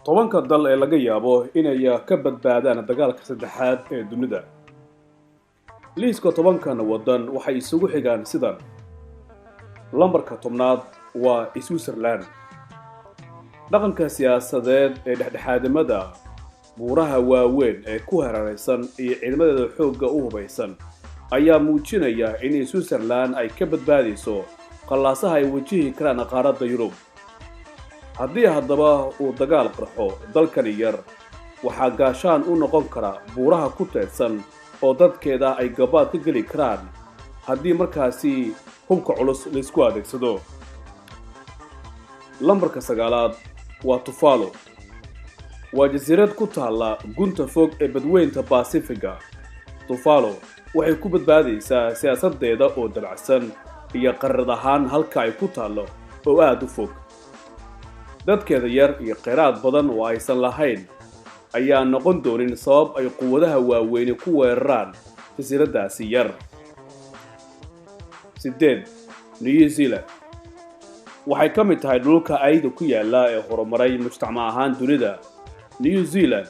10-ka dal ee laga yaabo inay ka badbaadaan dagaalka saddexaad ee dunida. Liiska 10-kan waddan waxay isugu xigaan sidan. Lambarka 10aad waa Switzerland. Dhaqanka siyaasadeed ee dhexdhexaadnimada, buuraha waaweyn ee ku hareeraysan iyo ciidamadeeda xoogga u hubaysan ayaa muujinaya in Switzerland ay ka badbaadayso qallaasaha ay wajihi karaan qaaradda Yurub. Haddii haddaba uu dagaal qarxo dalkani yar, waxaa gaashaan u noqon kara buuraha ku teedsan oo dadkeeda ay gabaad ka geli karaan haddii markaasi hubka culus laisku adeegsado. Lambarka 9aad waa Tuvalu. Waa jasiirad ku taalla gunta fog ee badweynta Baasifiga. Tuvalu waxay ku badbaadaysaa siyaasaddeeda oo dabacsan iyo qarar ahaan halka ay ku taallo oo aad u fog. Dadkeeda yar iyo kheyraad badan oo aysan lahayn ayaa noqon doonin sabab ay quwadaha waaweyni ku weeraraan jasiiraddaasi yar. 8, New Zealand. Waxay ka mid tahay dhulka ayda ku yaalla ee horumaray mujtamac ahaan dunida. New Zealand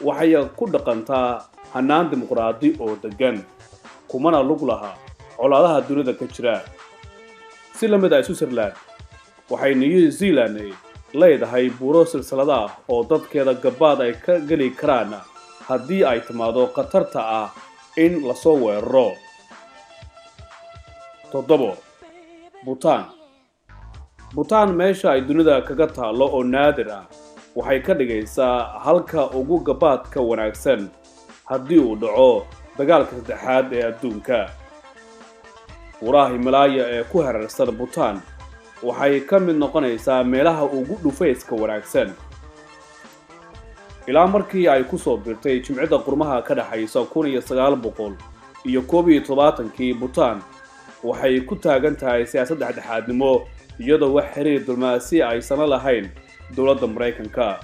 waxay ku dhaqantaa hannaan dimuqraadi oo deggan, kumana lug laha colaadaha dunida ka jira. Si la mid ah Switzerland, waxay New Zealand leedahay buuro silsilada ah oo dadkeeda gabaad ay ka geli karaan haddii ay timaado khatarta ah in lasoo weeraro. 7, Bhutan. Bhutan meesha ay dunida kaga taallo oo naadir ah waxay ka dhigaysaa halka ugu gabaadka wanaagsan haddii uu dhaco dagaalka saddexaad ee adduunka. Buuraha Himalaya ee ku hareersan Bhutan waxay ka mid noqonaysaa meelaha ugu dhufayska wanaagsan. Ilaa markii ay ku soo biirtay Jimcida Qurmaha ka dhexaysa 1971-kii, Bhutan waxay ku taagan tahay siyaasad dhexdhexaadnimo iyadoo wax xiriir dulmaasi aysan lahayn dowladda Maraykanka.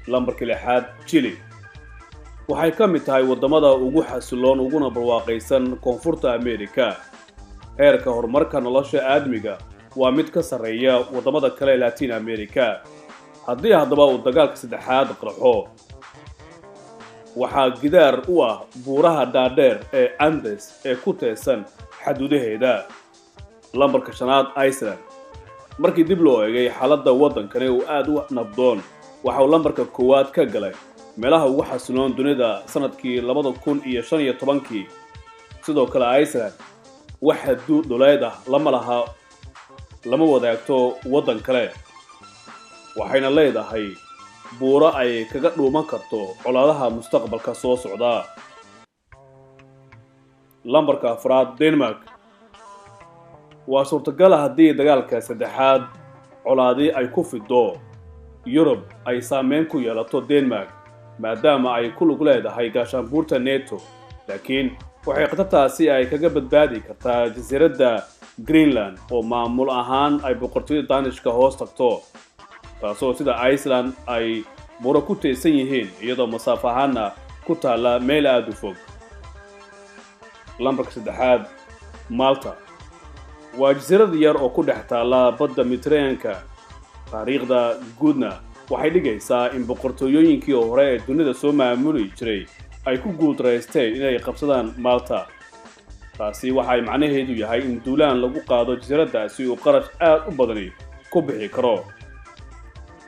Lambarka 6aad, Chile. Waxay ka mid tahay waddamada ugu xasiloon uguna barwaaqaysan Koonfurta Ameerika. Heerka horumarka nolosha aadmiga waa mid ka sarreeya waddamada kale ee Latin America. Haddii haddaba uu dagaalka saddexaad qarxo, waxaa gidaar u ah buuraha dhaadheer ee Andes ee ku teesan xaduudaheeda. Lambarka 5aad, Iceland. Markii dib loo eegay xaaladda waddankani uu aad u nabdoon, waxa uu lambarka 1aad ka galay meelaha ugu xasiloon dunida sanadkii 2015-kii. Sidoo kale Iceland wax xaduud dhuleed ah lama laha, lama wadaagto waddan kale, waxayna leedahay buuro ay kaga dhuuman karto colaadaha mustaqbalka soo socda. Lambarka 4aad, Denmark. Waa suurtagal haddii dagaalka saddexaad colaadii ay ku fido Yurub ay saameyn ku yeelato Denmark, maadaama ay ku lug leedahay gaashaanbuurta NATO, laakiin waxay khatartaasi ay kaga badbaadi kartaa jasiiradda Greenland oo maamul ahaan ay boqortooyada Daanishka hoos tagto, taasoo sida Iceland ay buuro ku teesan yihiin iyadoo masaafo ahaanna ku taalla meel aada u fog. Lambarka 3aad, Malta. Waa jasiirad yar oo ku dhex taalla badda Mediterraneanka. Taariikhda guudna waxay dhigaysaa in boqortooyooyinkii hore ee dunida soo maamuli jiray ay ku guuldareysteen inay qabsadaan Malta. Taasi waxay macnaheedu yahay in duulaan lagu qaado jasiiraddaasi uu qarash aad u badani ku bixi karo.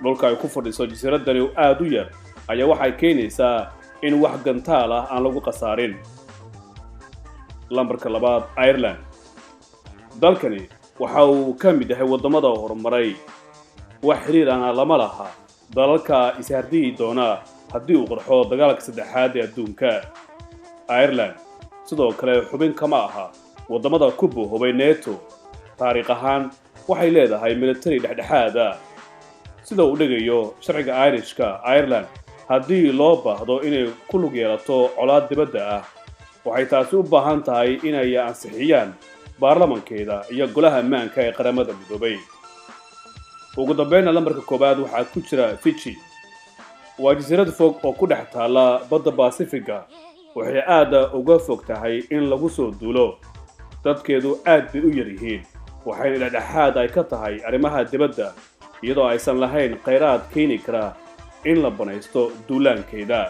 Dhulka ay ku fadhiso jasiiraddani oo aad u yar ayaa waxay keenaysaa in wax gantaal ah aan lagu khasaarin. Lambarka 2aad, Ireland. Dalkani waxa uu ka mid yahay waddamada horumaray. Wax xiriir ahna lama laha dalalka ishardiyi doona haddii uu qarxo dagaalka saddexaad ee adduunka. Ireland sidoo kale xubin kama aha waddamada ku bohobay NATO. Taariikh ahaan waxay leedahay military dhexdhexaad ah. Sida uu dhigayo sharciga Irishka, Ireland haddii loo baahdo inay ku lug yeelato colaad dibadda ah, waxay taasi u baahan tahay inay ansixiyaan baarlamankeeda iyo golaha ammaanka ee Qaramada Midoobay. Ugu dambeynna lambarka 1aad waxaa ku jira Fiji. Waa jasiirad fog oo ku dhex taalla badda Baasifiga. Waxay aada uga fog tahay in lagu soo duulo. Dadkeedu aad bay u yar yihiin, waxayna dhexdhexaad ay ka tahay arrimaha dibadda. iyadoo aysan lahayn khayraad keeni kara in la banaysto duulaankeeda.